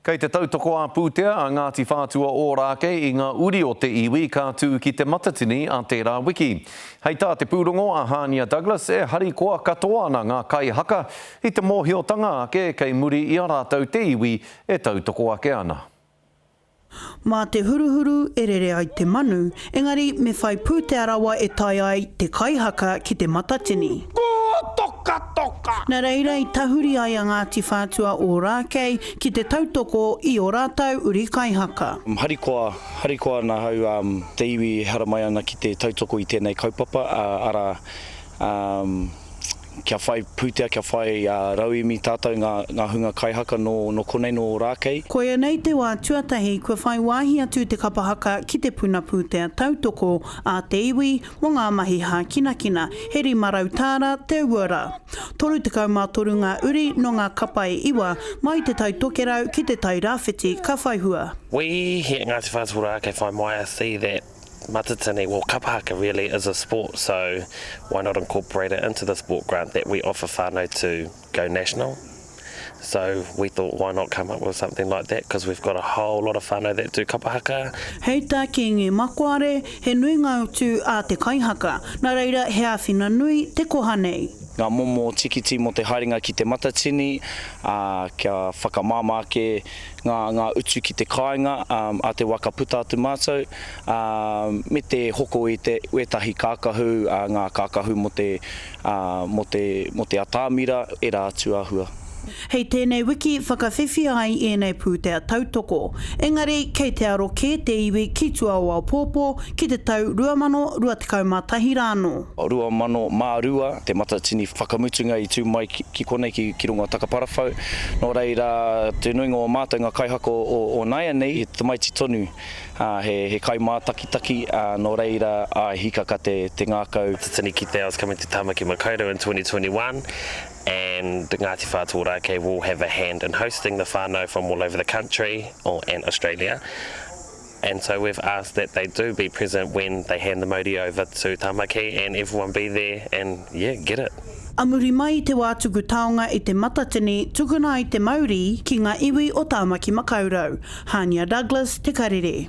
Kei te tautoko ā-pūtea a Ngāti Whātua Ōrākei i ngā uri o te iwi ka tū ki Te Matatini a tērā wiki. Hei tā te pūrongo a Hānia Douglas e harikoa katoa ana ngā kaihaka i te mōhiotanga ake kei muri i a rātou te iwi e tautoko ake ana. Mā te huruhuru e rere ai te manu, engari me whai pūtea rawa e tae ai te kaihaka ki Te Matatini. Tokatoka! Nā reira i tahuri ai a Ngāti Whātua Ōrākei ki te tautoko i ō rātou uri kaihaka. Harikoa, harikoa ana ahau te iwi e haramai ana ki te tautoko i tēnei kaupapa, arā, kia whai pūtea, kia whai rauemi tātou ngā, ngā hunga kaihaka nō, nō konei, nō Ōrākei. Koia nei te wā tuatahi kua whai wāhi atu te kapa haka ki te puna pūtea tautoko a te iwi mō ngā mahi hākinakina, he 500 tāra te uara. 33 ngā uri nō ngā kapa e iwa, mai Te Tai Tokerau ki Te Tai Rāwhiti ka whai hua. We here at Ngāti Whātua Ōrākei Whai Maia see that Matatini, well kapa haka really, is a sport so why not incorporate it into the sport grant that we offer whānau to go national. So we thought why not come up with something like that because we've got a whole lot of whānau that do kapa haka. Hei tā Kingi Makoare, he nui ngā utu a te kaihaka, nā reira he āwhina nui te koha nei. Ngā momo tikiti mō te haerenga ki Te Matatini, ā, kia whakamāmā ake ngā, ngā utu ki te kāinga, ā, ā te wā ka puta atu mātou, ā, me te hoko i te, wētahi kākahu, ā, ngā kākahu mō te, ā, mō te, mō te atamira, ērā atu āhua. Hei tēnei wiki whakawhiwhia ai ēnei pūtea tautoko. Engari, kei te aro kē te iwi ki tua o aopōpō, ki te tau 2021 rānō. 2002, te matatini whakamutunga i tū mai ki konei ki, ki runga o Takaparawhau. Nō reira, te nuinga o mātou ngā kaihaka o, o nāianei, he tamaiti tonu Ā, he, he kaimātakitaki, ā, nō reira, āe, hīkaka te, te ngākau. Matatini ki te I was coming to Tāmaki Makaurau in 2021 and Ngāti Whātua Ōrākei will have a hand in hosting the whānau from all over the country or and Australia and so we've asked that they do be present when they hand the mauri over to Tāmaki and everyone be there and yeah, get it. A muri mai i te wā tuku taonga i Te Matatini, tukuna ai te mauri ki ngā iwi o Tāmaki Makaurau. Hānia Douglas, Te Karere.